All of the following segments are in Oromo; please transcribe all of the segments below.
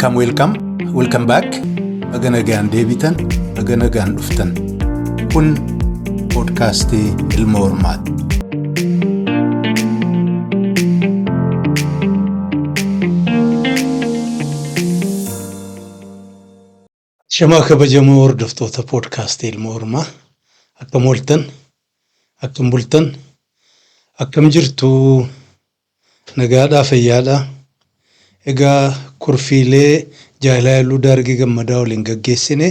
Welcome, welcome, welcome back. Baga nagaan deebitan, baga nagaan dhuftan. Kun poodkaastii Ilma Hormaati. Shamaa kabajamoo hordoftoota poodkaastii Ilma Hormaa. Akkam ooltan? Akkam bultan? Akkam jirtu? Nagaadhaa fayyaadhaa? Egaa kurfiilee Jaal Haayiluu Daargee Gammadaa waliin gaggeessine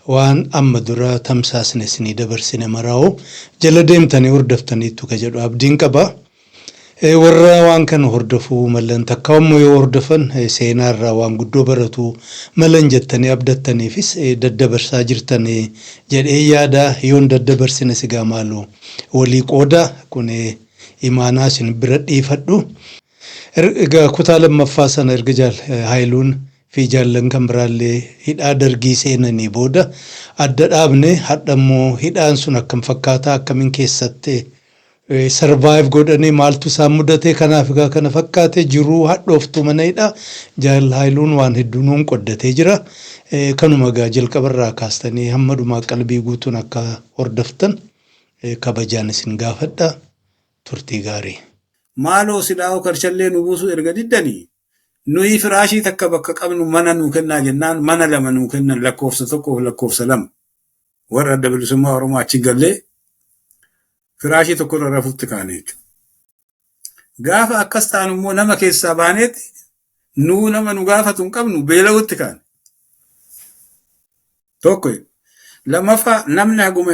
waan amma dura tamsaasne isinii dabarsine maraa'u jala deemtanii hordoftaniittu ka jedhu abdiin qaba. Warra waan kana hordofuu malan takkaa immoo yoo hordofan seenaa irraa waan guddoo baratuu malan jettanii abdattaniifis daddabarsaa jirtan jedhee yaada. Yoon daddabarsines egaa maaloo walii qooda kun imaanaa isin bira dhiifadhu. Egaa kutaa lammaffaa sana erga Jaal Haayiluun fi jaallan kan biraallee hidhaa Dargii seenanii booda adda dhaabne. Hadha immoo hidhaan sun akkam fakkaataa, akkamiin keessatti survive godhanii, maaltu isaan mudate, kanaaf egaa kana fakkaate jiruu hadhooftuu mana hidhaa Jaal Haayiluun waan hedduu nuun qoddatee jira. Kanuma egaa jalqabarraa kaastanii hamma dhumaa qalbii guutuun akka hordoftan kabajaan isin gaafadha. Turtii gaarii. Maaloo silaa'oo karshallee nu buusuu erga diddanii nuyi firaashii takka bakka qabnu mana nuu kennaa jennaan mana lama nuu kennan, lakkoofsa tokkoof lakkoofsa lama. Warra Adda Bilisummaa Oromoo achi gallee firaashii tokko irra rafuutti kaane jechuudha. Gaafa akkas taanu immoo nama keessaa baaneeti nuu nama nu gaafatu hin qabnu, beela'uutti kaane. Tokko. Lammaffaa, namni haguma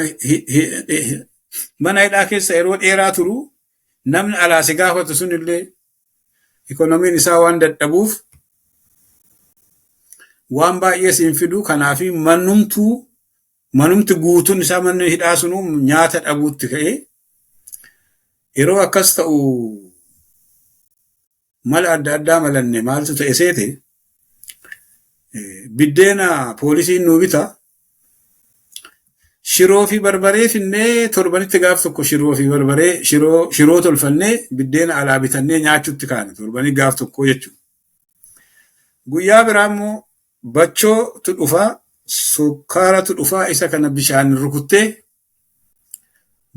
mana hidhaa keessa yeroo dheeraa turu, namni alaa si gaafatu sun illee ikonomiin isaa waan dadhabuuf waan baay'ee siin fidu. Kanaaf manumtuu manumti guutuun isaa, manni hidhaa sunuu nyaata dhabuutti ka'ee. Yeroo akkas ta'u mala adda addaa malanne. Maaltu ta'e seete? Biddeena poolisiin nuu bita, shiroo fi barbaree finnee, torbanitti gaaf tokko shiroo fi barbaree, shiroo tolfannee, biddeena alaa bitannee nyaachuutti kaane, torbanii gaaf tokko jechuudha. Guyyaa biraa immoo bachootu dhufaa, sukkaaratu dhufaa, isa kana bishaan rukuttee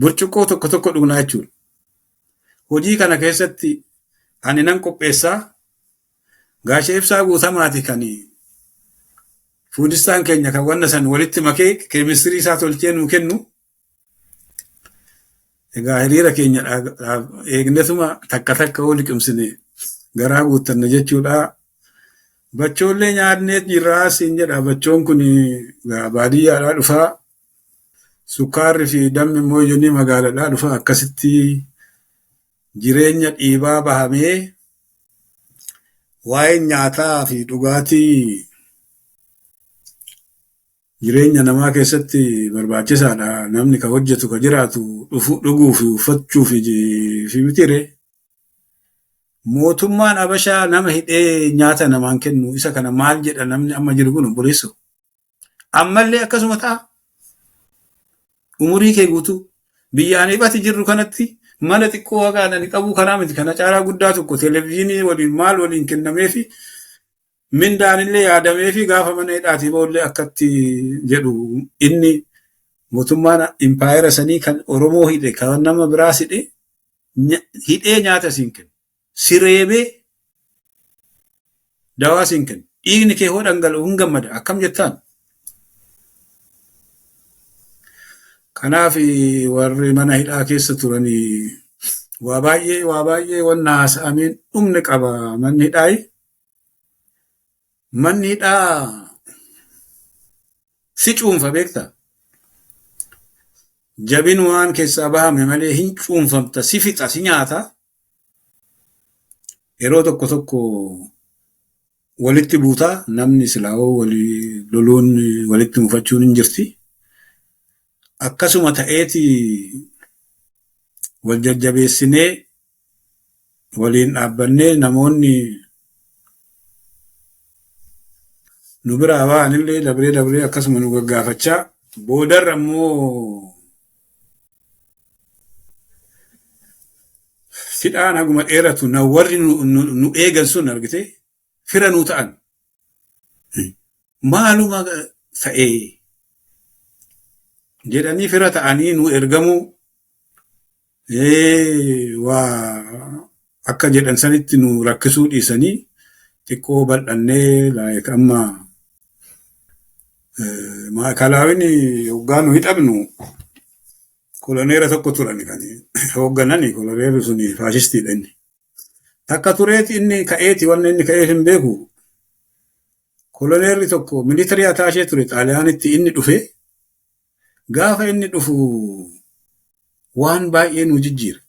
burcuqqoo tokko tokko dhugnaa jechuudha. Hojii kana keessatti ani nan qopheessaa. Gaasha Ibsaa Guutamaati kan fuudistaan keenya, kan wanna san walitti makee keemistirii isaa tolchee nuu kennu. Egaa hiriira keenya eegnetuma takka takka oo liqimsine garaa guuttanna jechuudha. Bachoollee nyaannee jirraa siin jedha. Bachoon kun baadiyyaadhaa dhufaa. Sukkaarri fi dammi immoo ijoollee magaalaadhaa dhufaa. Akkasitti jireenya dhiibaa bahamee, waa'een nyaataa fi dhugaatii jireenya namaa keessatti barbaachisaadha. Namni ka hojjetu ka jiraatu dhuguu fi uffachuu fi mitire. Mootummaan Abashaa nama hidhee nyaata namaan kennu, isa kana maal jedha namni amma jiru kun, obboleesso? Ammallee akkasuma ta'a. Umurii kee guutuu biyya ani ifati jirru kanatti mana xiqqoo hagaan ani qabu kanaa miti, kana caalaa guddaa tokko televezyiinii waliin maal waliin kennameefi, mindaanillee yaadameefi, gaafa mana hidhaatii ba'ullee akkatti jedhu, inni mootummaan impaayera sanii kan Oromoo hidhe, kan nama biraas hidhe, hidhee nyaata siin kennu. Sireebee dawaa siin kennu. Dhiigni kee hoo dhangala'u hin gammada. Akkam jettaan? Kanaaf warri mana hidhaa keessa turanii waa baay'ee, waa baay'ee wanna haasa'ameen dhumne qaba manni hidhaayi. Manni hidhaa si cuunfa, beektaa? Jabin waan keessaa bahame malee hin cuunfamta, si fixa, si nyaata. Yeroo tokko tokko walitti buutaa, namni silaa'oo walii loluun, walitti mufachuun hin jirti. Akkasuma ta'eeti wal jajjabeessinee waliin dhaabbannee, namoonni nu biraa ba'anillee dabree dabree akkasuma nu gaggaafachaa, boodarra immoo hidhaan haguma dheeratu na warri nu eegan sun argite fira nuu ta'an. Maaluma ta'ee jedhanii fira ta'anii nu ergamuu, waa akka jedhan sanitti nu rakkisuu dhiisanii xiqqoo bal'annee, like amma maakalaawin hoggaa nu hidhamnu koloneera tokko turan kan hoogganani. Koloneerri sun faashistiidha inni. Takka tureeti inni ka'eeti, wanni inni ka'eef hin beeku. Koloneerri tokko military attaché ture Xaaliyaanitti. Inni dhufe, gaafa inni dhufu waan baay'ee nu jijjiira.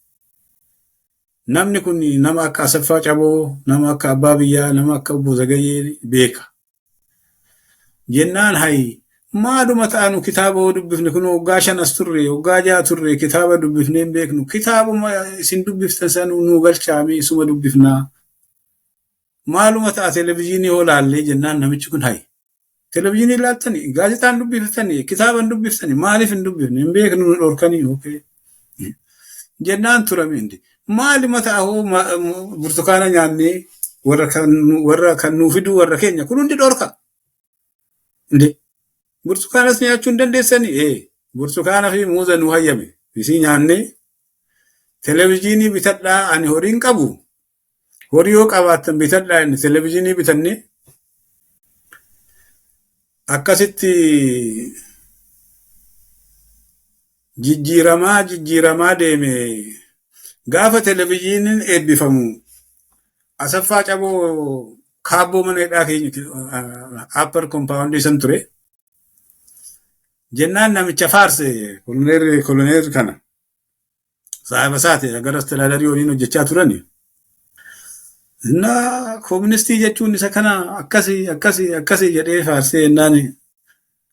Namni kun nama akka Asaffaa Caboo, nama akka Abbaa Biyyaa, nama akka Obbo Zagayyee beeka. Jennaan hayi, maaluma ta'anu, kitaaba hoo dubbifne kun, waggaa 5 as turre, waggaa 6 turre, kitaaba dubbifnee hin beeknu. Kitaabuma isin dubbiftan sanuu nuu galchaame, isuma dubbifnaa. Maaluma ta'a, televezyiinii hoo laallee jennaan, namichi kun hayi, televezyiinii laaltanii, gaazexaan dubbiftanii, kitaaban dubbiftanii, maaliif hin dubbifne? Hin beeknu, nu dhorkanii. Okay. Jennaan turame indi. Maaluma ta'a hoo burtukaana nyaannee, warra kan nuu fiduu warra keenya kun hundi dhorka. Inde burtukaanas nyaachuu hin dandeessanii? Ee, burtukaana fi muuza nu hayyame. Isii nyaannee, televezyiinii bitadhaa, ani horiin qabu. Horii yoo qabaattan bitadhaa inni, televezyiinii bitannee akkasitti jijjiiramaa jijjiiramaa deeme. Gaafa televezyiiniin eebbifamu Asaffaa Caboo kaabboo mana hidhaa keenya upper compound san ture. Jennaan namicha faarse, koloneerri kana. Saahiba isaati, gara astiraadarii waliin hojjechaa turani. Innaa kooministii jechuun isa kana, akkasii akkasii akkasii jedhee faarsee jennaan,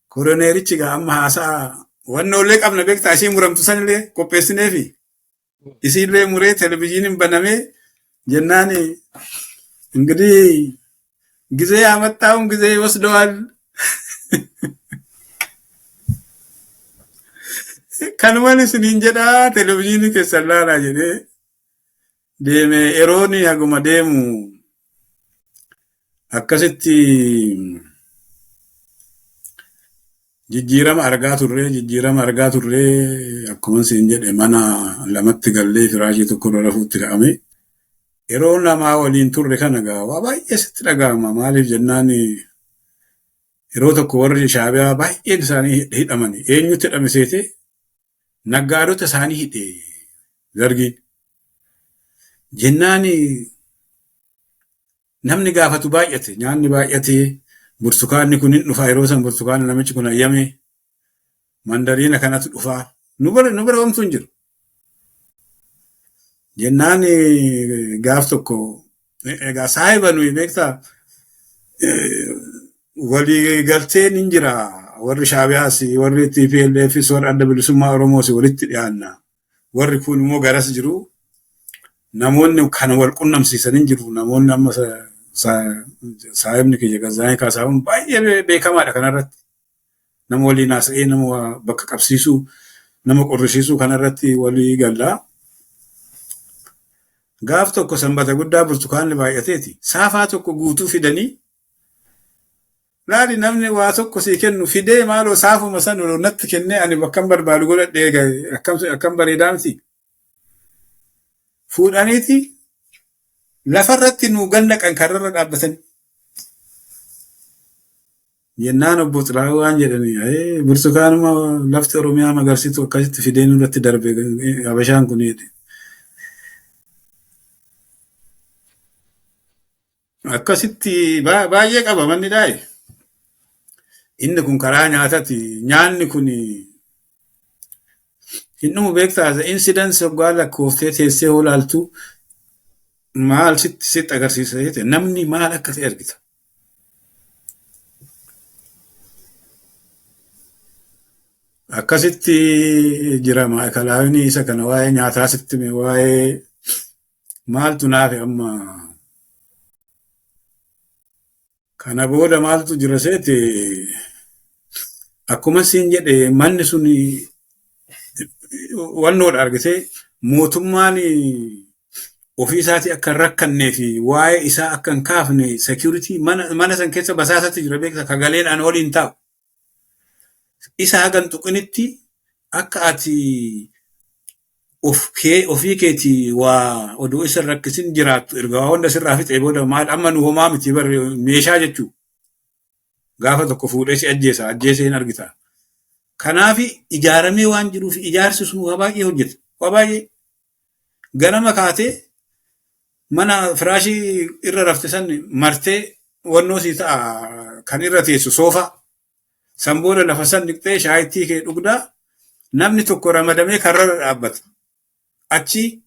koloneerichi gaa amma haasa'a wannollee qabna beektaa, ishii muramtu sanillee qopheessineefi isiillee muree televizyiiniin banamee jennaan, እንግዲህ ጊዜ ያመጣውን ጊዜ ይወስደዋል። Kanuman isiniin jedhaa, televizyiinii keessan laalaa jedhee deeme. Yeroon haguma deemu akkasitti jijjiirama argaa turre, jijjiirama argaa turre. Akkuma isin jedhe, mana lamatti gallee firaashii tokko irra rafuutti ka'ame. Yeroo namaa waliin turre kana gaa waa baay'ee sitti dhaga'ama. Maaliif jennaan, yeroo tokko warri Shaabiyaa baay'een isaanii hidhamani. Eenyutti hidhame seete? Naggaadota isaanii hidhe Dargiin. Jennaan namni gaafatu baay'ate, nyaanni baay'ate, burtukaanni kun hin dhufa. Yeroo san burtukaana namichi kun hayyame, mandariina kanatu dhufa. Nu bira homtuu hin jiru. Jennaan gaaf tokko egaa saahiba nuyi beektaa, walii galteen hin jira. Warri Shaabiyaas, warri TPLFs, warri Adda Bilisummaa Oromoos walitti dhiyaanna. Warri kun immoo garas jiru. Namoonni kana wal qunnamsiisan hin jiru. Namoonni amma saahibni kiyya Gazaanii Kaasaahun baay'ee beekamaadha kanarratti. Nama waliin haasa'ee nama bakka qabsiisuu, nama qorrisiisuu kanarratti walii gallaa. Gaaf tokko Sanbata guddaa burtukaanni baay'ateeti. Saafaa tokko guutuu fidanii, laali, namni waa tokko sii kennu fidee, maaloo saafuma san natti kennee, ani bakkan barbaadu godhadhee akkam bareedaa miti. Fuudhaniiti lafarratti nu gannaqan, karrarra dhaabbatanii. Jennaan obbo Xilaahuu waan jedhanii, burtukaanuma lafti Oromiyaa magarsitu akkasitti fidee nurratti darbe Habashaan kun jedhe. Akkasitti baay'ee qaba manni dhaa'e. Inni kun karaa nyaatati. Nyaanni kun hin dhumu beektaa, incidence hoggaa lakkooftee teessee hoo laaltu maal sitti agarsiisa jette, namni maal akka ta'e argita. Akkasitti jira maakalaawini isa kana waa'ee nyaataa sitti hime, waa'ee maaltu naafe amma kana booda maaltu jira seete? Akkuma siin jedhe, manni sun wannoodha argitee, mootummaan Ofii isaatii akka hin rakkannee fi waa'ee isaa akka hin kaafne security mana san keessa basaasatti jira beekta ka galeedhaan waliin taa'u. Isa hagan tuqinitti akka ati of kee ofii keetii waa oduu isa hin rakkisin jiraattu erga waa hunda sirraa fixee booda maal amma nu homaa miti bar meeshaa jechuu. Gaafa tokko fuudhee si ajjeesa, ajjeesee hin argita. Kanaaf ijaaramee waan jiruuf ijaarsi sun waa baay'ee hojjeta. Waa baay'ee. Ganama kaatee mana firaashii irra rafte san martee wannoo sii ta'a kan irra teessu soofaa. San booda lafa san dhiqxee shaayittii kee dhugdaa, namni tokko ramadamee karrarra dhaabbata. Achi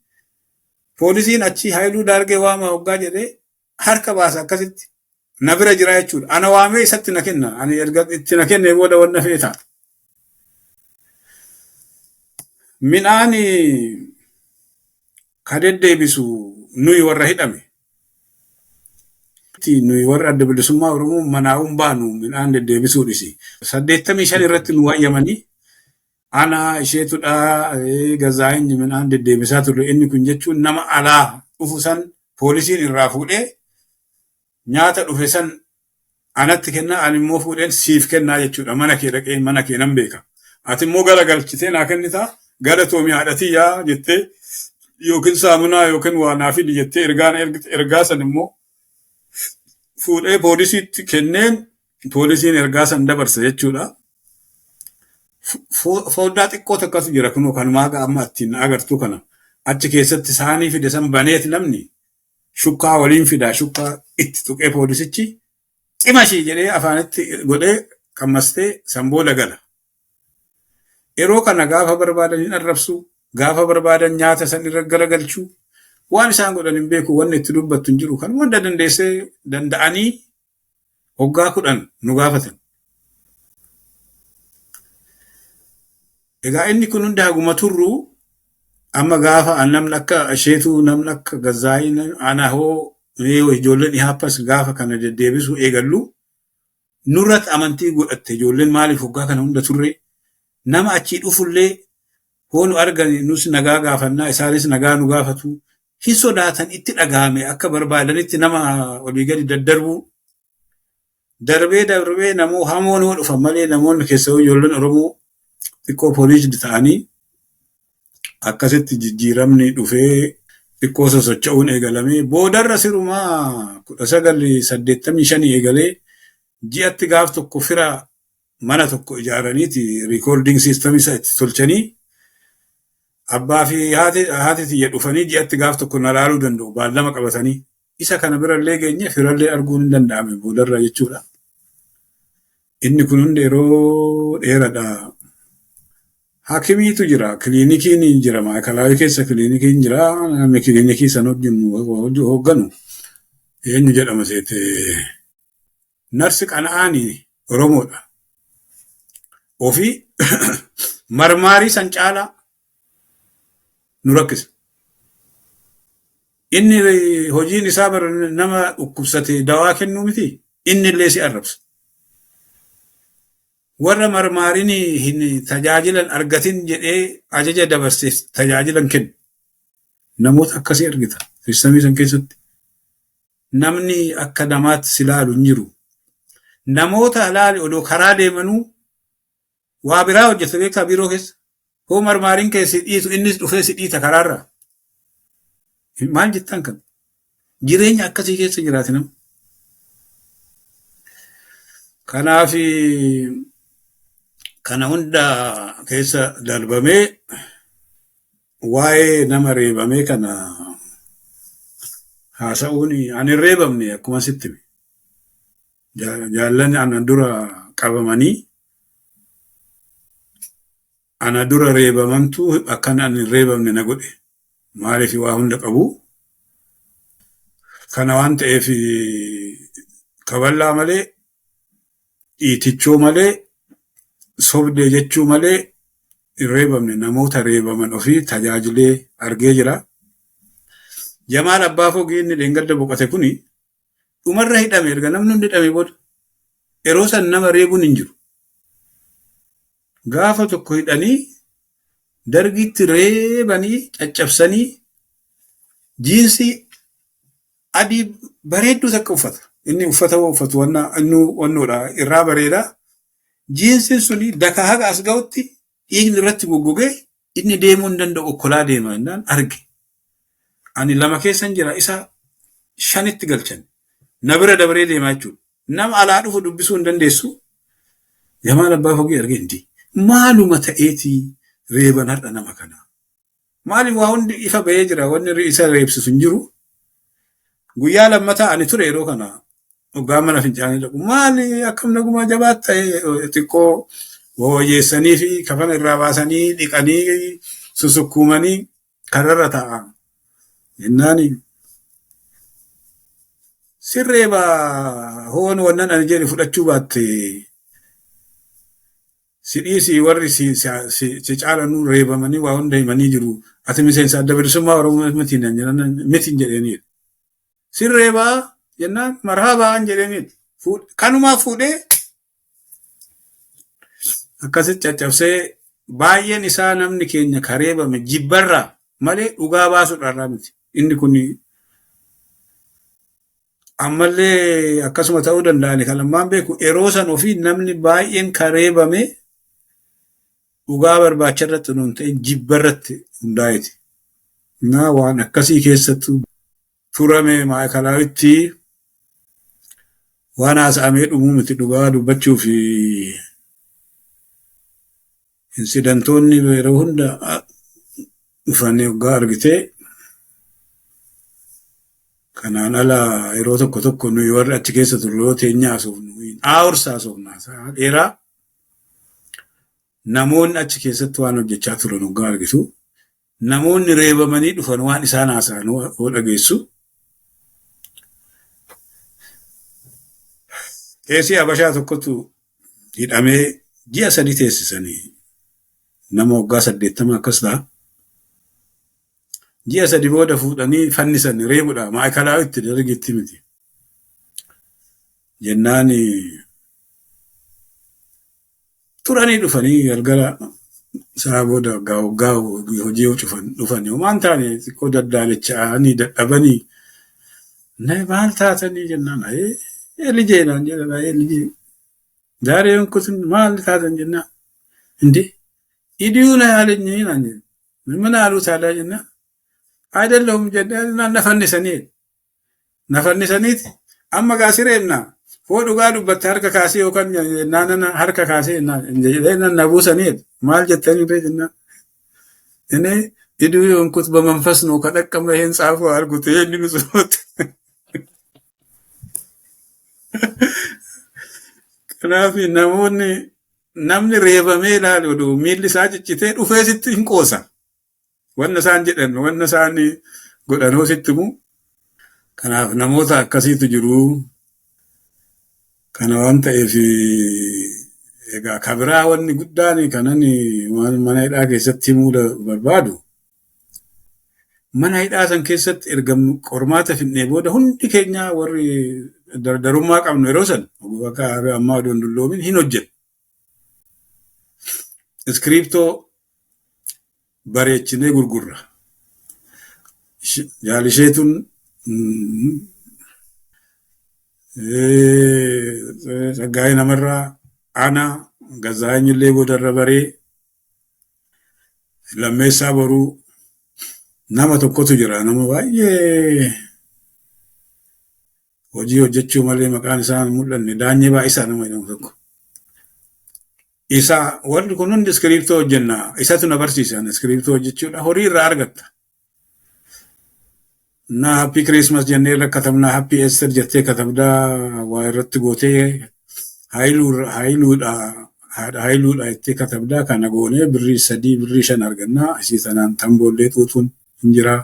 poolisiin achi Haayiluu Daargee waama hoggaa jedhee harka baasa akkasitti. Na bira jira jechuudha. Ana waamee isatti na kenna. Ani erga itti na kennee booda wanna feeta. Midhaan ka deddeebisu nuyi warra hidhame. Nuyi warra Adda Bilisummaa Oromoo manaa hin baanu, midhaan deddeebisuu dhisi. 85 irratti nu wayyamanii ana isheetudha Gazaa'inyi midhaan deddeebisaa turre. Inni kun jechuun nama alaa dhufu san poolisiin irraa fuudhee nyaata dhufe san anatti kennaa, ani immoo fuudheen siif kennaa jechuudha. Mana kee dhaqee mana kee nan beeka. Ati immoo gara galchitee naa kennitaa, galatoomi haadhatiyyaa jettee yookiin saamunaa yookiin waa naa fidi jettee ergaan ergaa san immoo fuudhee poolisiitti kenneen poolisiin ergaa san dabarsa jechuudha. Fooddaa xiqqoo takkatu jira kunoo kanumaa amma ittiin agartuu kana. Achi keessatti saanii fide san baneet namni shukkaa waliin fidaa, shukkaa itti tuqee poolisichi cimashii jedhee afaanitti godhee qammastee san booda gala. Yeroo kana gaafa barbaadan hin arrabsu, gaafa barbaadan nyaata san irra garagalchuu, waan isaan godhan hin beeku, wanni itti dubbattu hin jiru. Kan wanta dandeessee danda'anii hoggaa 10 nu gaafatan. Egaa inni kun hundi haguma turru amma gaafa namni akka isheetuu, namni akka Gazzaa'ii, ana hoo ijoolleen Ihaappas gaafa kana deddeebisuu eegallu nurratti amantii godhatte ijoolleen. Maaliif hoggaa kana hunda turre, nama achii dhufullee hoo nu argan nus nagaa gaafannaa, isaanis nagaa nu gaafatu. Hin sodaatan, itti dhagahame akka barbaadanitti nama olii gadi daddarbuu. Darbee darbee namoo hamoon hoo dhufan malee namoonni keessaa ijoolleen Oromoo xiqqoo poolisii ta'anii akkasitti jijjiiramni dhufee xiqqoo sosocho'uun eegalamee boodarra sirumaa 1985 eegalee ji'atti gaaf tokko fira mana tokko ijaaraniiti recording system isa itti tolchanii abbaa fi haati tiyya dhufanii ji'atti gaaf tokko na laaluu danda'u baallama qabatanii. Isa kana birallee geenye firallee arguun hin danda'ame boodarra jechuudha. Inni kun hundi yeroo dheeraadha. Hakimiitu jira, kiliinikiin jira, maakalaawii keessa kiliinikiin jira. Namni kiliinikii sana hojjennu hoogganu eenyu jedhama seete? Narsi Qana'aanii Oromoodha. Ofii marmaarii san caalaa nu rakkisa. Inni hojiin isaa bara nama dhukkubsate dawaa kennuu miti, inni illee si arrabsa. Warra marmaariin hin tajaajilan argatin jedhee ajaja dabarseef tajaajilan kennu. Namoota akkasii argita system san keessatti. Namni akka namaatti si laalu hin jiru. Namoota laali odoo karaa deemanuu waa biraa hojjeta beekaa biiroo keessa. Hoo marmaariin kee si dhiitu innis dhufee si dhiita karaarraa. Maal jettan kan? Jireenya akkasii keessa jiraate nama. Kanaaf kana hunda keessa darbamee waa'ee nama reebamee kana haasa'uun, ani hin reebamne akkuma sitti hime. Jaallanni ana dura qabamanii ana dura reebamantu akkan ani hin reebamne na godhe. Maaliif waa hunda qabu. Kana waan ta'eef kaballaa malee, dhiitichoo malee, sobdee jechuu malee hin reebamne. Namoota reebaman ofii tajaajilee argee jira. Jamaal Abbaa Fogii inni dheengadda boqote kuni dhumarra hidhame, erga namni hundi hidhame booda. Yeroo san nama reebuun hin jiru. Gaafa tokko hidhanii dargitti reebanii caccabsanii. Jiinsii adii bareedduu takka uffata. Inni uffata uffatu wanna inni wannoodha irraa bareeda. Jiinsiin suni daka haga as ga'utti dhiigni irratti goggogee inni deemuu hin danda'u, okkolaa deema jennaan arge. Ani lama keessan jira, isa shanitti galchan. Na bira dabaree deemaa jechuudha. Nama alaa dhufu dubbisuu hin dandeessu. Jamaal Abbaa Fogii argee hindi. Maaluma ta'eetii reeban har'a nama kana? Maaliif waa hundi ifa bahee jira, wanni isa reebsisu hin jiru. Guyyaa lammataa ani ture yeroo kana hoggaa mana fincaanii dhaqu. Maali, akkam nagumaa jabaat ta'e? Xiqqoo wayyeessanii fi kafana irraa baasanii dhiqanii susukkuumanii kararra taa'a. Jennaani sirreeba hoon wannan ani jedhe fudhachuu baatte si dhiisii, warri si caalanuu reebamanii waa hunda himanii jiru. Ati miseensa Adda Bilisummaa Oromoo mitiin mitiin jedheenidha. Sirreebaa jennaan marhaabaan jedheenidha. Kanumaa fuudhee akkasitti caccabsee. Baay'een isaa namni keenya kareebame jibbarraa malee dhugaa baasuudhaarraa miti. Inni kun ammallee akkasuma ta'uu danda'ani kan ammaan beeku, yeroo san ofii namni baay'een kareebame dhugaa barbaacha irratti nuun ta'in jibbarratti hundaa'eeti. Naa waan akkasii keessattuu turame. Maayikalawitti waan haasa'amee dhumuu miti dhugaa dubbachuu fi incidentoonni yeroo hunda dhufanii hoggaa argitee. Kanaan ala yeroo tokko tokko nuyi warri achi keessa turre yoo teenya haasofnu, hours haasofna, sa'a dheeraa, namoonni achi keessatti waan hojjechaa turan hoggaa argitu, namoonni reebamanii dhufan waan isaan haasa'an yoo dhageessu. Qeesii Habashaa tokkotu hidhamee ji'a 3 teessisanii, nama waggaa 80 akkas ta'a. Ji'a 3 booda fuudhanii fannisan, reebudha maayikalaawwitti dargitti miti. Jennaan turanii dhufanii galgala isaa booda waggaa waggaa hojii cufan dhufanii homaan taane, xiqqoo daddaalecha'anii dadhabanii, maal taatanii jennaan, lijee naan jedhan, lijee ዛሬ እንኩትን maal taatan jennaan, እንዴ ኢዲዩ ነው ያለኝ naan jedhe. ምን አሉ ታዲያ jennaan, አይደለሁም jennaan, nafannisaniiti amma gaa sireemna hoo dhugaa dubbatte harka kaasee yookaan jennaan, harka kaasee jedhee na buusanii, maal jettanii ree jennaan, እኔ ኢዲዩ የሆንኩት በመንፈስ ነው፣ ከጠቀመ ይሄን ጻፉ አልኩት። ይሄንን ጽፎት። Kanaaf namoonni, namni reebamee ilaalu oduu miilli isaa ciccitee dhufee sitti hin qoosa. Wanna isaan jedhan, wanna isaan godhan hoo sitti himu. Kanaaf namoota akkasiitu jiru. Kana waan ta'eef egaa kabiraa wanni guddaan kanan mana hidhaa keessatti himuu barbaadu. Mana hidhaa san keessatti erga qormaata fidnee booda hundi keenya warri dardarummaa qabnu yeroo san akka ammaa odoo hin dulloomin hin hojjennu. Iskiriiptoo bareechinee gurgurra. Jaalisheetun Tsaggaayee namarraa, ana Gazaanyillee boodarra baree, Lammeessaa Boruu, nama tokkotu jira, nama baay'ee hojii hojjechuu malee maqaan isaa hin mul'anne, Daanyee Baay'isaa nama jedhamu tokko. Isa warri kun hundi iskiriiptoo hojjenna. Isatu na barsiise iskiriiptoo hojjechuudha. Horii irraa argatta. Na "Happy Christmas" jennee irra katabnaa, "Happy Easter" jettee katabdaa, waa irratti gootee, haayiluudha, haadha haayiluudha jettee katabdaa, kana goonee birrii 3, birrii 5 argannaa. Isii sanaan tamboollee xuuxuun hin jiraa,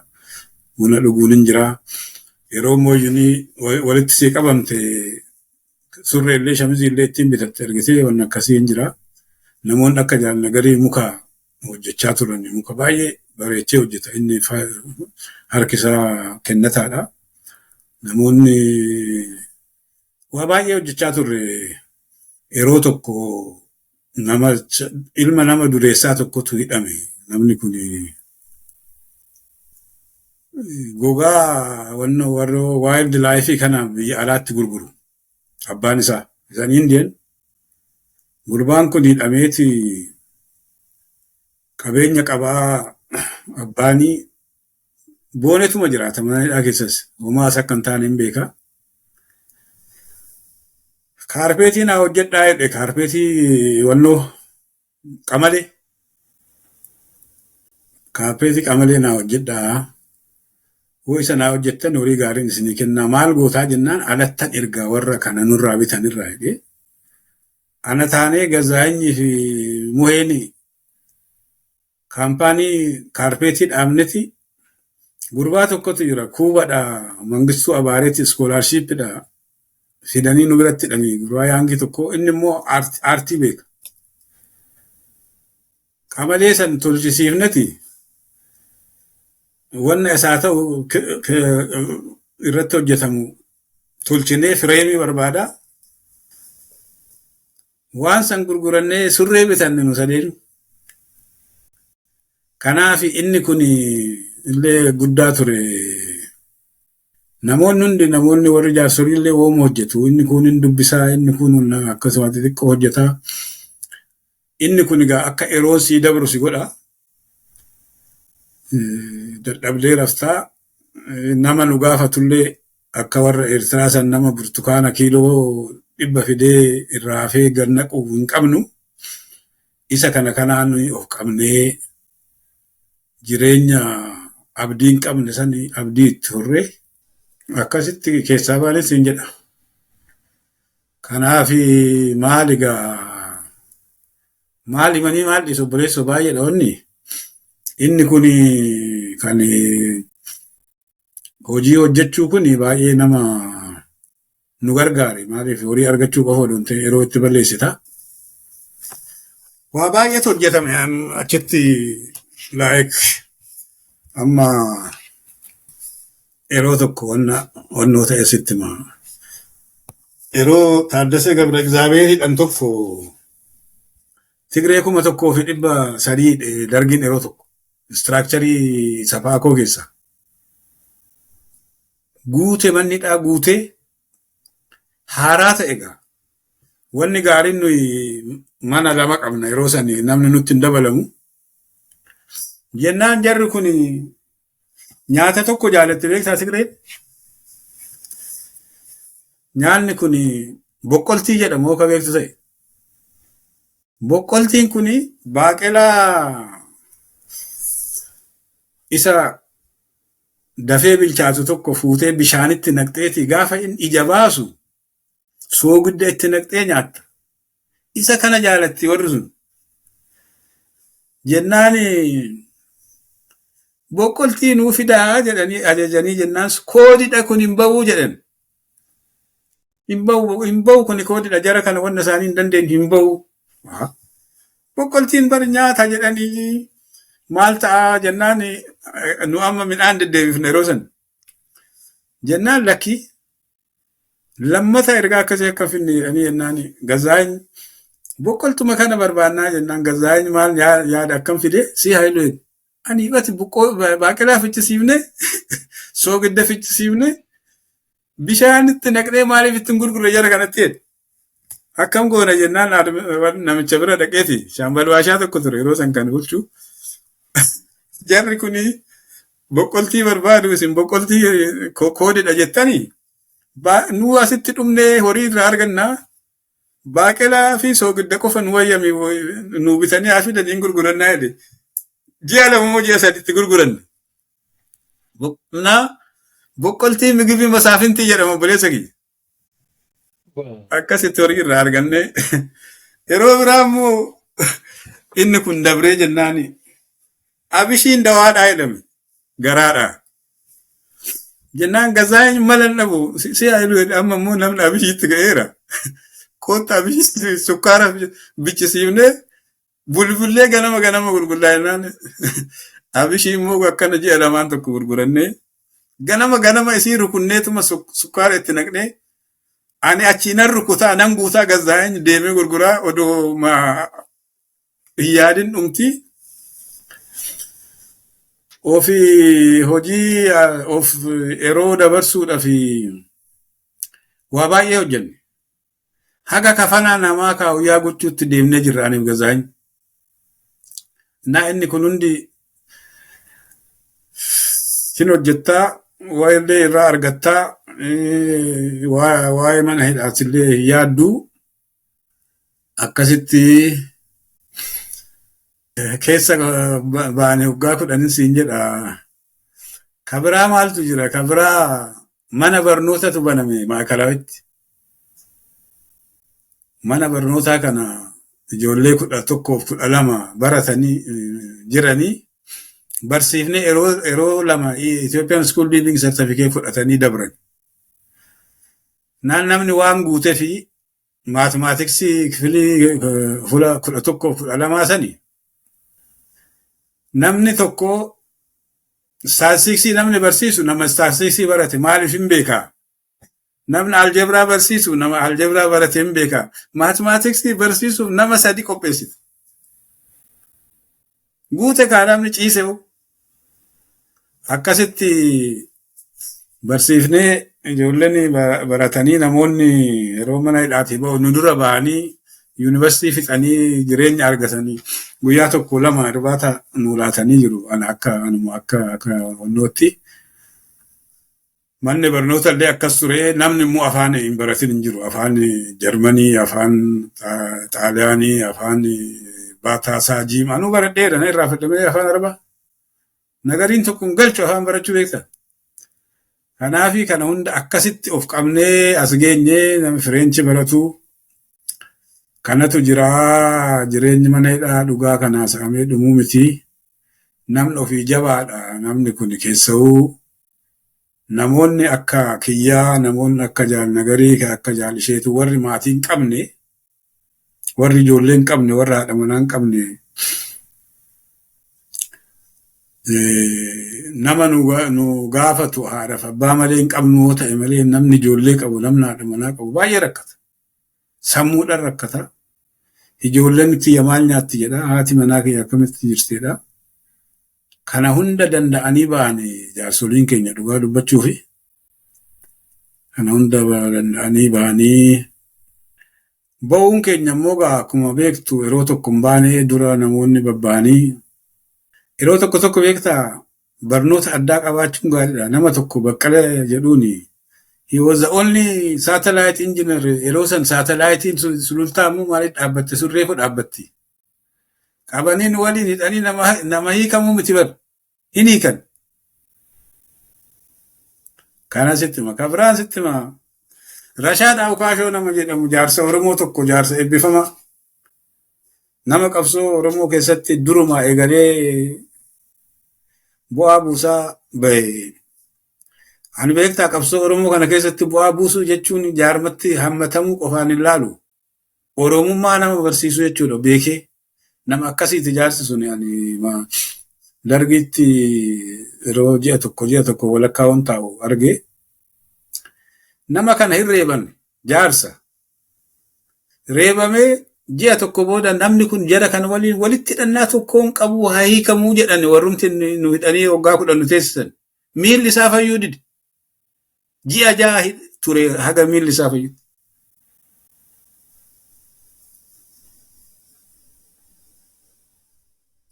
buna dhuguun hin jiraa. Yeroo mooyyinii walitti sii qabamte surreellee shamiziillee ittiin bitatte argitee, wanni akkasii hin jiraa. Namoonni akka jaalnagarii muka hojjechaa turan, muka baay'ee bareechee hojjeta. Inni harki isaa kennataadha. Namoonni waa baay'ee hojjechaa turre. Yeroo tokko nama ilma nama dureessaa tokkotu hidhame. Namni kun Gogaa warra wild life kana biyya alaatti gurguru. Abbaan isaa. Isaan Indian. Gurbaan kun hidhameeti qabeenya qabaa, abbaanii boonetuma jiraata mana hidhaa keessas. Homaas akka hin taane hin beeka. Kaarpeetii naa hojjedhaa jedhe, kaarpeetii wannoo qamalee. Kaarpeetii qamalee naa hojjedhaa. Hoo isa naa hojjettan horii gaariin isinii kennaa, maal gootaa jennaan, alattan ergaa warra kana nurraa bitanirraa jedhee. Ana taanee Gazaanyii fi Muheen kaampaanii kaarpeetii dhaabneti. Gurbaa tokkotu jira, Kuubadha, Mangistuu Abaareeti, scholarshipiidha fidanii nu biratti hidhanii, gurbaa youngii tokko, inni immoo aartii beeka. Qamalee san tolchisiifneti wanna isaa ta'u irratti hojjetamu tolchinee fireemii barbaada. Waan san gurgurannee surree bitanne nu sadeenu. Kanaaf inni kun illee guddaa ture. Namoonni hundi, namoonni warri jaarsolii illee wooma hojjetu. Inni kun hin dubbisaa, inni kun akkasuma xixiqqoo hojjetaa. Inni kun egaa akka yeroo sii dabru si godha. Dadhabdee raftaa, nama nu gaafatullee akka warra Eertiraa san nama burtukaana kiiloo 100 fidee irraa hafee gad naqu hin qabnu. Isa kana kanaan of qabnee jireenya abdii hin qabne sani abdii itti horree akkasitti keessaa baanee siin jedha. Kanaaf maal egaa, maal himanii maal dhiisu, obboleessoo, baay'eedha wanni. Inni kun kan hojii hojjechuu kun baay'ee nama nu gargaare. Maaliif, horii argachuu qofa odoo hin ta'in yeroo itti balleessita. Waa baay'eetu hojjetame achitti, like amma yeroo tokko wanna wannoo ta'e sitti hima. Yeroo Taaddasee Gabra Egzaabeer hidhan tokko, Tigree 1300 dargiin yeroo tokko structurii Safaakoo keessa. Guute, manni hidhaa guutee haaraa ta'e egaa. Wanni gaariin nuyi mana lama qabna, yeroo sani namni nutti hin dabalamu. Jennaan jarri kun nyaata tokko jaalatte, beektaa Tigreen? Nyaanni kun boqqoltii jedhamu akka beektu ta'e. Boqqoltiin kun baaqelaa isa dafee bilchaatu tokko fuutee bishaanitti naqxeeti, gaafa inni ija baasu soogidda itti naqxee nyaatta. Isa kana jaalatti warri sun. Jennaan boqqoltii nuu fidaa jedhanii ajajanii jennaan, koodidha kun, hin ba'uu jedhan. Hin ba'u, hin ba'u, kun koodidha, jara kana wanna isaanii hin dandeenye, hin ba'u. Boqqoltiin bar nyaata jedhanii, maal ta'a jennaan, nu amma midhaan deddeebifne yeroo san. Jennaan lakkii, lammata ergaa akkasii akka finne jedhanii jennaan, Gazaany boqqoltuma kana barbaannaa jennaan, Gazaany maal yaada akkam fide si haayilu, ani ati baaqelaa fichisiifne, soogidda fichisiifne, bishaanitti naqnee maaliif ittiin gurgurre jara kanatti jedhe. Akkam goona jennaan, namicha bira dhaqeeti, Shaambal Baashaa tokko ture yeroo san kan bulchu. Jarri kuni boqqoltii barbaadu, isin boqqoltii koodidha jettanii, nu asitti dhumnee horii irraa argannaa, baaqelaa fi soogidda qofa nu wayyami, nu bitanii haa fidanii gurgurannaa jedhe. Ji'a 2 moo ji'a 3tti gurguranne. Na boqqoltii migibii masaafintii jedhama, obboleessa kiyya. Akkasitti horii irraa arganne. Yeroo biraa immoo inni kun dabree jennaani abishiin dawaadhaa jedhame, garaadhaa. Jennaan Gazaany mala hin dhabu si haayilu jedhe, amma immoo namni abishiitti ga'eera. Kootta, abishii sukkaara bichisiifnee bulbullee ganama ganama gurgullaa jennaan, abishii immoo akkana ji'a lamaan tokko gurgurannee, ganama ganama isii rukunneetuma sukkaara itti naqnee, ani achii nan rukutaa nan guutaa, Gazaany deemee gurguraa, odoo hin yaadin dhumti. Ofii hojii of yeroo dabarsuudhaaf waa baay'ee hojjenne. Haga kafanaa namaa kaawuyyaa gochuutti deemnee jirra aniif Gazaany. Na inni kun hundi sin hojjettaa, waa'ee irraa argattaa, waa'ee mana hidhaatillee hin yaadduu. Akkasitti keessa baane waggaa 10 siin jedha. Kabiraa maaltu jira? Kabiraa mana barnootatu baname Maakalawitti. Mana barnootaa kana ijoollee 11 fi 12 baratanii jiranii barsiifnee yeroo lama Ethiopian School Leaving Certificate fudhatanii dabran. Naan namni waan guutee fi mathematics kifilii fuula 11 fi 12 sani namni tokko statistics namni barsiisu nama statistics barate maaliif hin beekaa? Namni algebra barsiisu nama algebra barate hin beekaa? Mathematics barsiisuuf nama sadi qopheessite. Guute kaa namni ciise. Akkasitti barsiifnee ijoolleen baratanii, namoonni yeroo mana hidhaatii ba'u nu dura ba'anii yuunivarsiitii fixanii jireenya argatanii guyyaa tokko lama irbaata nu laatanii jiru. Ana akka anuma akka onnootti. Manni barnoota illee akkas ture. Namni immoo afaan hin baratin hin jiru. Afaan Jarmanii, afaan Xaaliyaanii, afaan Baataasaa Jiim. Anuu baradheera, na irraa fedhamee afaan Arabaa. Nagariin tokko hin galchu afaan barachuu beekta. Kanaafi kana hunda akkasitti of qabnee as geenyee namni Fireenchi baratu kanatu jira. Jireenyi mana hidhaa dhugaa kanaa sa'amee dhumuu miti. Namni ofii jabaadha. Namni kun keessa'uu namoonni akka kiyyaa, namoonni akka jaal Nagarii, akka jaal Isheetu, warri maatii hin qabne, warri ijoollee hin qabne, warri haadha manaa hin qabne, nama nu gaafatu haadhaaf abbaa malee hin qabnu yoo ta'e malee, namni ijoollee qabu, namni haadha manaa qabu baay'ee rakkata. Sammuudhaan rakkata. Ijoolleen kiyya maal nyaatti jedha. Haati manaa kiyya akkamitti jirtedha. Kana hunda danda'anii ba'an jaarsoliin keenya dhugaa dubbachuufi. Kana hunda danda'anii ba'anii ba'uun keenya immoo gaa akkuma beektu yeroo tokko hin baane. Dura namoonni babba'anii yeroo tokko tokko beektaa barnoota addaa qabaachuun gaariidha. Nama tokko Baqqala jedhuuni, he was the only satellite engineer yeroo san. Satelliteiin Sulultaa immoo maaliif dhaabbatte? Sun reefu dhaabbatti. Qabanii nu waliin hidhanii nama hiikamuu miti bar. Hin hiikan. Kana sitti hima. Ka biraan sitti hima. Rashaad Awukaashoo nama jedhamu, jaarsa Oromoo tokko, jaarsa eebbifama. Nama qabsoo Oromoo keessatti duruma eegalee bu'aa buusaa bahe. Ani beektaa qabsoo Oromoo kana keessatti bu'aa buusuu jechuun jaarmatti hammatamuu qofaan hin laalu. Oromummaa nama barsiisuu jechuudha beekee. Nama akkasiiti jaarsi sun. Ani dargiitti yeroo ji'a tokko, ji'a tokko walakkaa waan taa'u arge. Nama kana hin reeban jaarsa. Reebamee ji'a tokko booda namni kun jara kana waliin walitti hidhannaa tokko hin qabu, haa hiikamuu jedhan warrumti nu hidhanii waggaa 10 nu teessisan. Miilli isaa fayyuu dide. Ji'a 6 ture haga miilli isaa fayyu.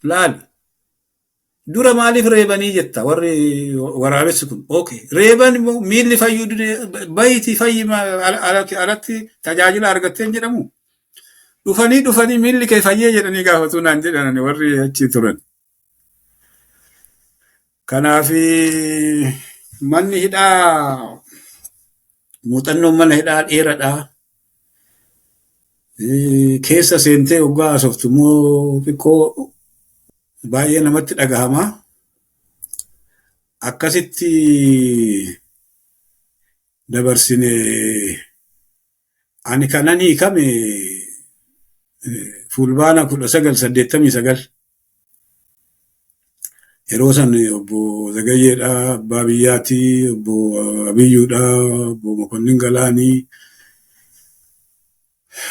Laali. Dura maaliif reebanii jetta warri waraabessi kun. Okay. Reeban immoo miilli fayyuu dide, bayitii fayyi alatti tajaajila argatteen jedhamu. Dhufanii dhufanii miilli kee fayyee jedhanii gaafatu naan jedhan warri achi turan. Kanaaf manni hidhaa, muuxannoon mana hidhaa dheeraadha. Keessa seentee waggaa haasoftu immoo xiqqoo baay'ee namatti dhagahama. Akkasitti dabarsine. Ani kanan hiikame Fulbaana 1989. Yeroo san obbo Zagayyeedha, abbaa biyyaati, obbo Abiyyuudha, obbo Mokonnin Galaanii.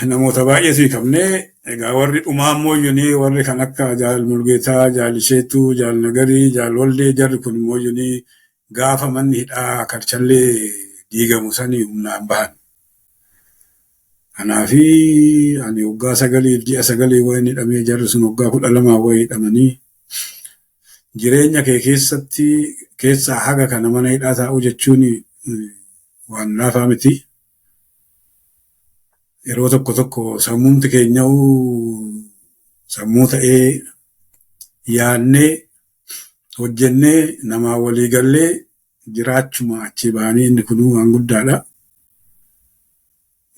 Namoota baay'eetu hiikamnee egaa warri dhumaa immoo iyyuu warri kan akka Jaal Mulgeetaa, Jaal Isheetuu, Jaal Nagarii, Jaal Waldee jarri kun immoo iyyuu gaafa manni hidhaa Karchallee diigamu sanii humnaan bahan. Kanaafi ani waggaa 9 ji'a 9 wayin hidhamee jarri sun waggaa 12 wayin hidhamanii jireenya kee keessatti keessaa haga kana mana hidhaa taa'uu jechuun waan laafaa miti. Yeroo tokko tokko sammuumti keenya'uu sammuu ta'ee yaadnee hojjennee namaa walii gallee jiraachuma achii bahanii inni kunuu waan guddaadha.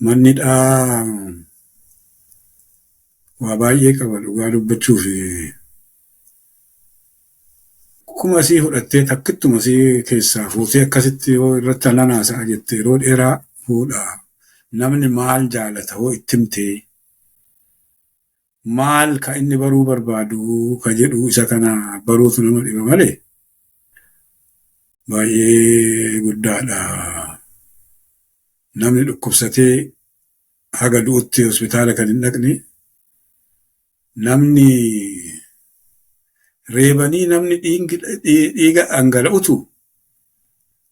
Manni hidhaa waa baay'ee qaba dhugaa dubbachuuf. Akkuma asii fudhattee takkittuma asii keessaa fuutee akkasitti yoo irratti ananaasa'a jette yeroo dheeraa fuudha. Namni maal jaalata hoo itti himtee maal ka inni baruu barbaadu ka jedhu isa kana baruutu nama dhiba malee baay'ee guddaadha. Namni dhukkubsatee haga du'utti hospitaala kan hin dhaqne namni reebanii namni dhiiga dhangala'utu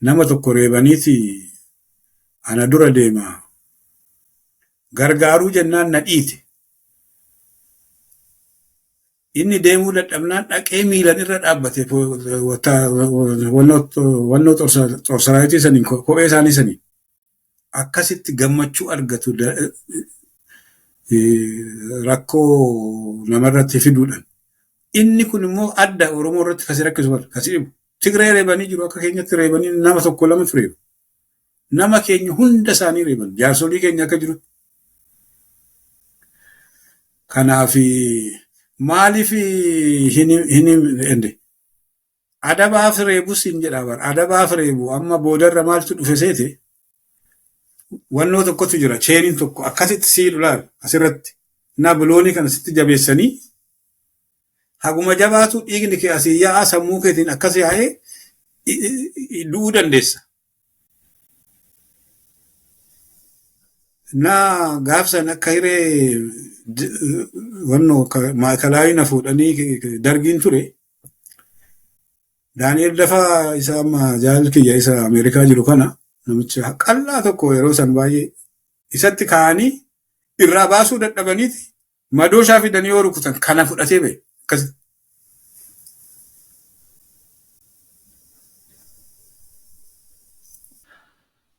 nama tokko reebaniiti ana dura deema. Gargaaruu jennaan na dhiite. Inni deemuu dadhabnaan dhaqee miilan irra dhaabbate wannoo xorsaraayitii saniin kophee isaanii saniin. Akkasitti gammachuu argatu rakkoo namarratti fiduudhaan. Inni kun immoo adda Oromoo irratti kasi rakkisu kasi dhibu. Tigree reebanii jiru akka keenyatti reebanii nama tokko lamatu reebu. Nama keenya hunda isaanii reeban jaarsolii keenya akka jiru. Kanaaf maaliif hin ende adabaaf reebus hin jedhaa bara adabaaf reebu amma boodarra maaltu dhufe seete wannoo tokkotu jira cheeniin tokko akkasitti siidhu laal asirratti na biloonii kana sitti jabeessanii haguma jabaatu dhiigni kee asii yaa'aa sammuu keetiin akkas yaa'ee du'uu dandeessa. Na gaafsan akka hiree wannoo maakalaayii na fuudhanii dargiin ture. Daani'el Dafaa isa amma jaalli kiyya isa Ameerikaa jiru kana namicha qal'aa tokko yeroo san baay'ee isatti kaa'anii irraa baasuu dadhabaniiti madooshaa fidanii yoo rukutan kana fudhatee ba'e akkasitti.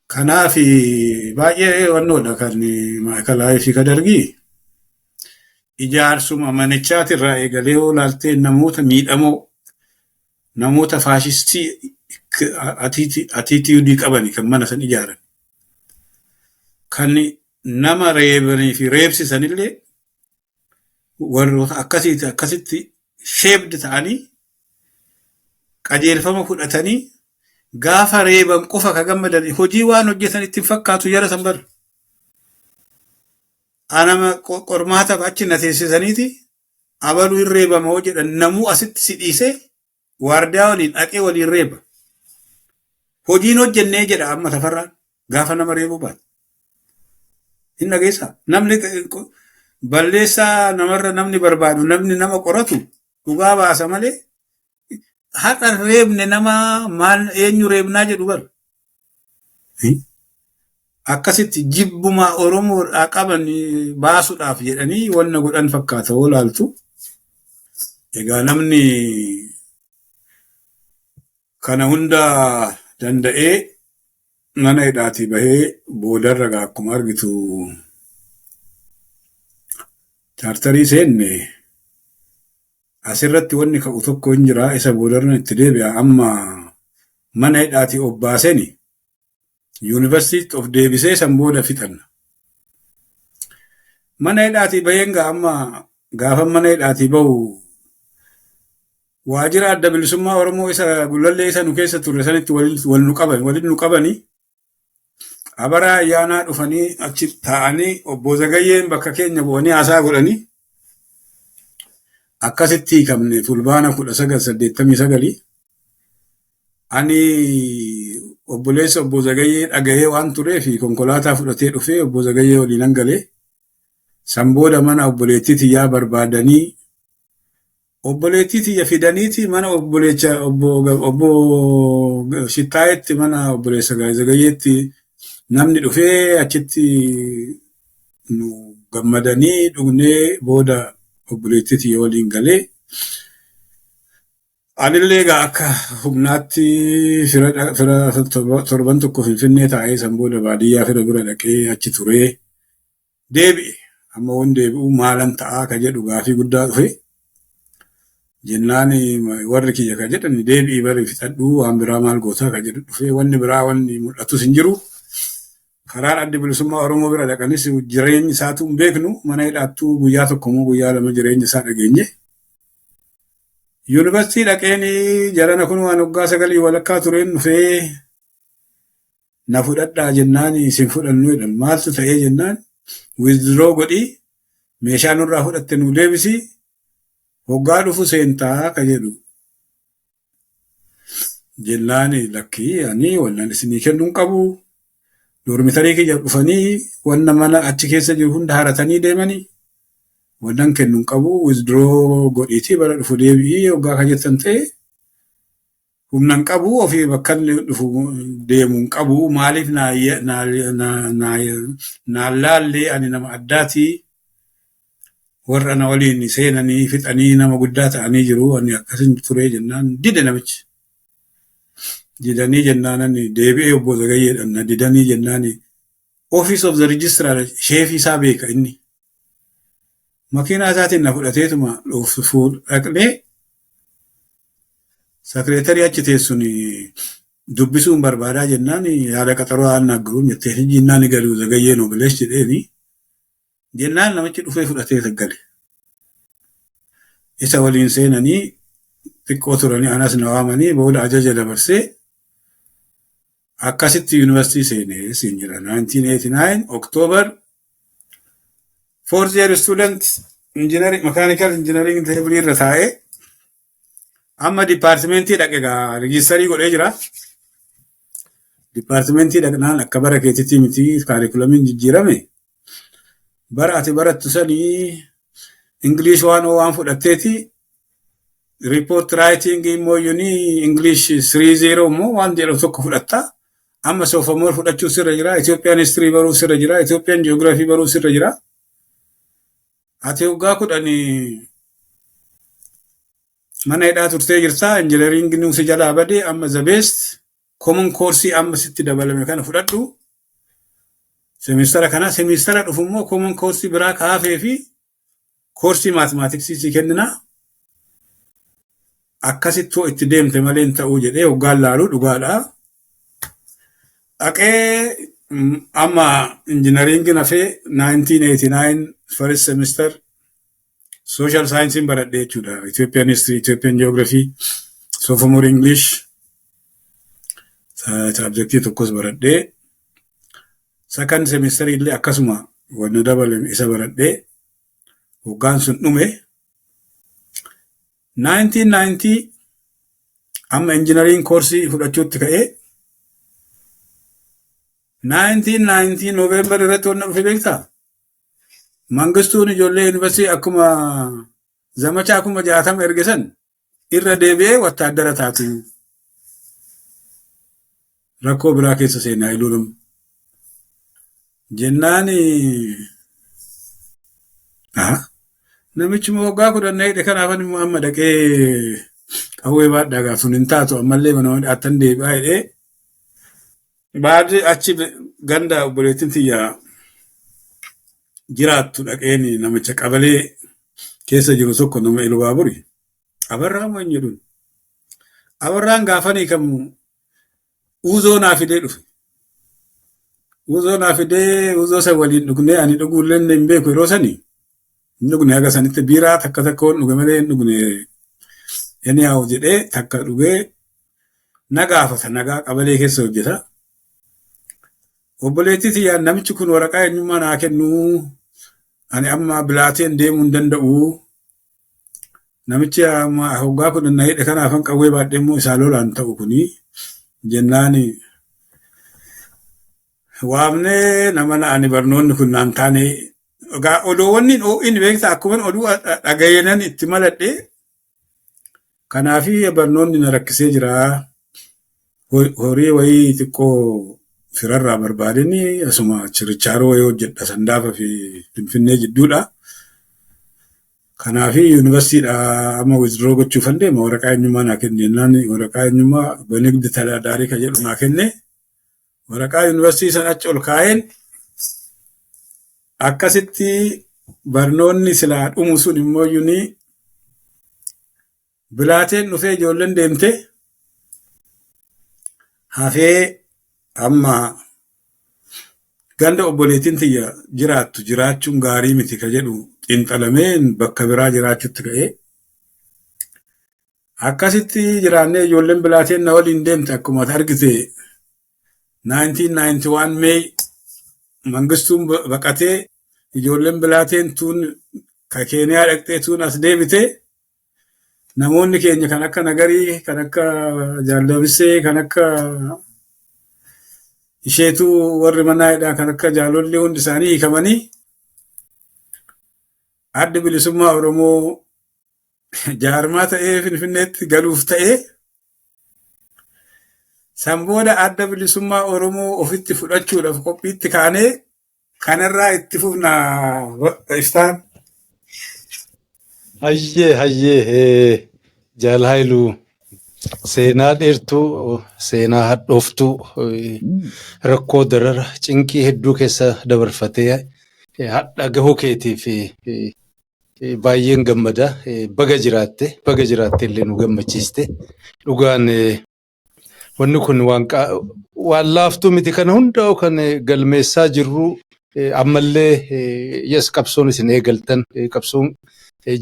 Kanaaf baay'ee wannoodha kan maakalaayii fi kadargii ijaarsuma manichaatirraa eegalee yoo ilaaltee namoota miidhamoo namoota faashistii atiitiyuudii qabani kan mana san ijaaran. Kan nama reebanii fi reebsisanillee warroota akkasiiti akkasitti sheebdi ta'anii qajeelfama fudhatanii gaafa reeban qofa ka gammadan hojii waan hojjetan itti hin fakkaatu jara san bara. Anama qormaataaf achi na teessisaniiti abaluu hin reebama hoo jedhan namuu asitti si dhiisee waardiyaa waliin dhaqee waliin reeba. Hojiin hojjennee jedha amma tafarraan gaafa nama reebuu baate. Hin dhageessaa namni balleessaa namarra namni barbaadu namni nama qoratu dhugaa baasa malee har'a reebne nama maal eenyu reebnaa jedhu bara. Akkasitti jibbuma Oromoodhaa qaban baasuudhaaf jedhanii wanna godhan fakkaata yoo laaltu. Egaa namni kana hunda danda'ee mana hidhaatii bahee boodarra egaa akkuma argitu chaartarii seenne asirratti wanni ka'u tokko hin jira isa boodarra itti deebi'a amma mana hidhaatii of baaseni yuunivarsiitii of deebisee san booda fixanna. Mana hidhaatii baheen gaa amma gaafa mana hidhaatii bahu waajjira adda bilisummaa Oromoo isa gullallee isa nu keessa turre sanitti wal nu qaban waliin nu qabanii abaraa ayyaanaa dhufanii achi taa'anii obbo Zagayyeen bakka keenya bu'anii haasaa godhanii akkasitti hiikamne fulbaana 1989 ani obboleessa obbo Zagayyee dhagahee waan tureef konkolaataa fudhatee dhufee obbo Zagayyee waliin hangalee San booda mana obboleettii tiyyaa barbaadanii obboleettii tiyya fidaniiti mana obboleecha obbo Shittaayetti, mana obboleessa Zagayyeetti namni dhufee achitti nu gammadanii dhugnee booda obboleettii tiyya waliin galee. Anillee egaa akka humnaatti fira torban tokko Finfinnee taa'ee, san booda baadiyyaa fira bira dhaqee achi turee deebi'e. Amma waan deebi'u maalan ta'aa ka jedhu gaafii guddaa dhufe. Jennaan warri kiyya ka jedhan, "Deebi'ii bari fixadhuu, waan biraa maal gootaa?" ka jedhu dhufe. Wanni biraa wanni mul'atus hin jiru. Karaan Adda Bilisummaa Oromoo bira dhaqanis jireenyi isaatu hin beeknu, mana hidhaattuu guyyaa tokko moo guyyaa 2 jireenya isaa dhageenye. Yuunivarsiitii dhaqeen jarana kun waan waggaa 9 walakkaa tureen dhufee na fudhadhaa jennaan, isin fudhannu jedhan. Maaltu ta'ee jennaan, "Withdraw godhii, meeshaa nurraa fudhatte nu deebisi, hoggaa dhufu seentaa," ka jedhu. Jennaan lakkii, ani wannan isinii kennuu hin qabu. Dormitory kiyya dhufanii wanna mana achi keessa jiru hunda haratanii deemanii, wannan kennu hin qabu. Withdraw godhiitii bara dhufu deebi'ii hoggaa ka jettan ta'e, humna hin qabu, ofii bakka inni dhufu deemu hin qabu. Maaliif naan laallee? Ani nama addaatii, warra na waliin seenanii fixanii nama guddaa ta'anii jiru, ani akkasin ture jennaan dide namichi. Didanii jennaan ani deebi'ee obbo Zagayyeedhaan na didanii jennaan, Office of the Registrar sheefii isaa beeka inni. Makiinaa isaatiin na fudhateetuma dhaqnee secretary achi teessun dubbisuun barbaadaa jennaan, yaada qaxaroo አናግሩም jettee jennaan, galuu Zagayyee ነው ብለሽ jedheeni jennaan namichi dhufee fudhatee gale. Isa waliin seenanii xiqqoo turanii anas na waamanii booda ajaja dabarsee akkasitti yuunivarsiitii seenee siin jira. 1989 October, fourth year student, engineering, mechanical engineering table irra taa'ee amma departmentii dhaqe gaa register godhee jira. Departmentii dhaqnaan akka bara keetitti miti, curriculumiin jijjiirame. Bara ati barattu sanii English 101 fudhatteeti, report writing immoo yuni English 3-0 immoo waan jedhamu tokko fudhatta. Amma sophomore fudhachuu sirra jira. Ethiopian history baruu sirra jira. Ethiopian geography baruu sirra jira. Ati waggaa 10 mana hidhaa turtee jirta. Engineering si jalaa badee, amma the best common course amma sitti dabalame kana fudhadhu. Semestera kana, semestera dhufu immoo common course biraa kaafee fi course mathematics si kennina. Akkasitti itti deemte malee hin ta'uu jedhee hoggaan laaluu dhugaadha. Dhaqee amma engineering hafee 1989 first semester social science baradhe jechuudha. Ethiopian history, Ethiopian geography, sophomore English subjectii tokkos baradhee, second semester illee akkasuma wanni dabalame isa baradhee hoggaan sun dhume. 1990 amma engineering course fudhachuutti ka'ee, 1990 November irratti wanna dhufe beektaa? Mangistuun ijoollee yuunivarsiitii akkuma zamachaa 60,000 erge san irra deebi'ee wattaaddara taatu. Rakkoo biraa keessa seenaa iluudhum. Jennaan namichi waggaa 10 na hidhe, kanaafan immoo amma dhaqee qawwee baadhaa gaaf sun hin taatu, ammallee mana hidhaattan deebi'aa jedhee baadii achi ganda obboleettiin tiyya jiraattu dhaqeen namicha qabalee keessa jiru tokko, nama Ilubaaburi. Abarraa moo hin jedhuun. Abarraan gaafanii kam uuzoo naa fidee dhufe. Uuzoo naa fidee, uuzoo san waliin dhugnee, ani dhuguullee hin beeku yeroo sanii. Hin dhugne, haga sanitti biiraa takka takka waan dhuge malee hin dhugne. Anyhow jedhee takka dhugee na gaafata, nagaa qabalee keessa hojjeta. Obboleettii tiyyaan, "Namichi kun waraqaa eenyummaa naa kennuu, ani amma bilaateen deemuu hin danda'u. Namichi amma hoggaa 10 na hidhe, kanaafan qawwee baadhee immoo isaa lolaan ta'u kuni," jennaan waamnee nama ani barnoonni kun naan taane Odoo wanni hin beektaa akkuma oduu dhagayeenan itti maladhe. Kanaafi barnoonni na rakkisee jira. Horii wayii xiqqoo firarraa barbaadeni asuma chirichaaroo wayii hojjedha Sandaafa fi Finfinnee jidduudha. Kanaafi yuunivarsiitiidha amma withdraw gochuufan deema, waraqaa eenyummaa naa kenne jennaan, waraqaa eenyummaa በንግድ ተዳዳሪ kan jedhu naa kenne. Waraqaa yuunivarsiitii sana achi ol kaa'een akkasitti barnoonni silaa dhumu sun immoo yuni bilaateen dhufee ijoolleen deemte hafee amma ganda obboleettiin tiyya jiraattu jiraachuun gaarii miti ka jedhu xiinxalamee bakka biraa jiraachutti ka'ee akkasitti jiraannee ijoolleen bilaateen na waliin deemte. Akkuma argite, 1991 May Mangistuun baqatee, ijoolleen bilaateen tuun ka Keeniyaa dhaqxee tuun as deebite. Namoonni keenya kan akka Nagarii, kan akka Jaallabisee, kan akka isheetu warri manaa kan akka jaalolli hundi isaanii hiikamanii, Addi Bilisummaa Oromoo jaarmaa ta'ee Finfinneetti galuuf ta'ee, san booda Adda Bilisummaa Oromoo ofitti fudhachuudhaaf qophiitti kaanee kanarraa itti fufna iftaan. Hayyee, hayyee, Jaal Haayiluu, seenaa dheertuu, seenaa hadhooftuu, rakkoo, darara, cinqii hedduu keessa dabarfatee hadha gahuu keetiif baay'een gammada. Baga jiraatte, baga jiraatte illee nu gammachiiste. Dhugaan wanni kun waan laaftuu miti. Kana hundaa'u kan galmeessaa jirru ammallee yes, qabsoon isin eegaltan, qabsoon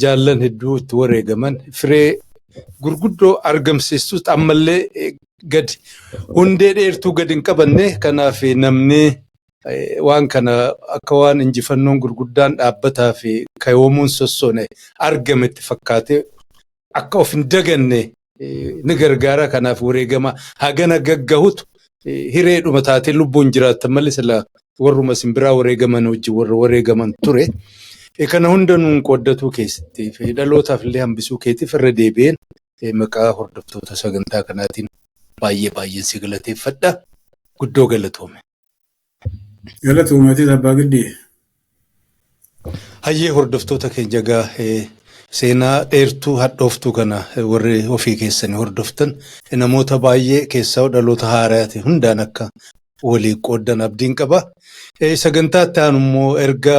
jaallan hedduu itti wareegaman firee gurguddoo argamsiistus, ammallee gadi hundee dheertuu gadi hin qabanne. Kanaaf namni waan kana akka waan injifannoon gurguddaan dhaabbataa fi kayoomuun sossoone argame itti fakkaatee akka of hin daganne ni gargaara. Kanaaf wareegama hagana gaggahutu hireedhuma taatee lubbuun jiraattan malee sila warruma isin biraa wareegaman wajjin warra wareegaman ture. Kana hunda nuun qooddatuu keessatti fi dhalootaaf illee hambisuu keetiif irra deebi'een maqaa hordoftoota sagantaa kanaatiin baay'ee baay'een si galateeffadha. Guddoo galatoome. Galatoomatis, abbaa giddii. Hayyee, hordoftoota keenya egaa seenaa dheertuu hadhooftuu kana warri ofii keessanii hordoftan namoota baay'ee keessaa dhaloota haaraati hundaan akka walii qooddan abdiin qaba. Sagantaa itti aanu immoo erga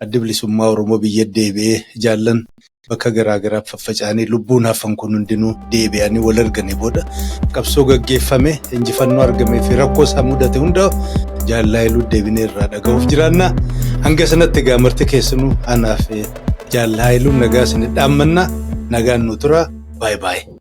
Addi Bilisummaa Oromoo biyya deebi'ee, jaallan bakka garaa garaa faffaca'anii lubbuun hafan kun hundinuu deebi'anii wal arganii booda, qabsoo gaggeeffame, injifannoo argamee fi rakkoo isaa mudate hunda Jaal Haayiluu deebinee irraa dhaga'uuf jiraanna. Hanga sanatti egaa marti keessanuu anaaf Jaal Haayiluun nagaa isin dhaammanna. Nagaan nu tura. Baay'ee baay'ee.